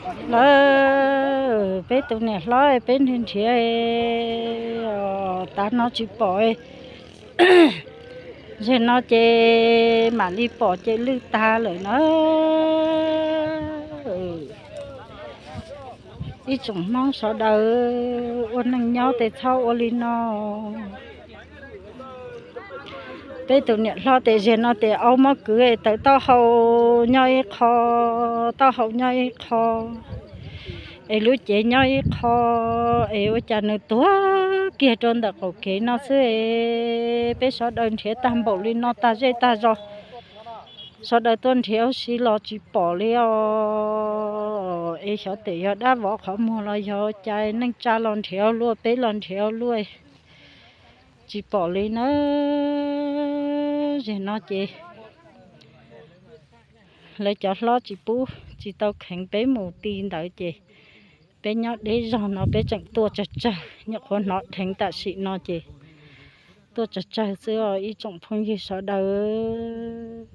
Lawm, peb tus niam hlob peb nrhiav nrhiav, tav no tsis pom. Zeg no ces mam li pom ces lwj tag lawm na. Ib tsoom Hmoob sawv daws ua neej nyob ces txhob ua li no. Peb tus niam hlob ces zeg no ces aub mob kwv, taw taub hau nyob ib qho, taub hau nyob ib qho, es lub cev nyob ib qho, es ua cas nws tuag kiag rau ntawm qaum kev no xwb es peb sawv daws nrhiav tag npaum li no tag zej tag zos, sawv daws tuaj nrhiav ua si los tsis pom li os. Es xyov tes yog dab vov qhov muag los yog cas, neej tsa los nrhiav luaj, peb los nrhiav luaj, tsis pom li na. Zeg no ces lawv cov hlob tsis pub, tsis tau kheev peb mus ti ntawd ces peb nyob deb zog no peb tseem tuaj tsawg tsawg, nyuam qhuav hnov dheev tam sim no ces tuaj tsawg tsawg xwb os ib tsoom phooj ywg sawv daws.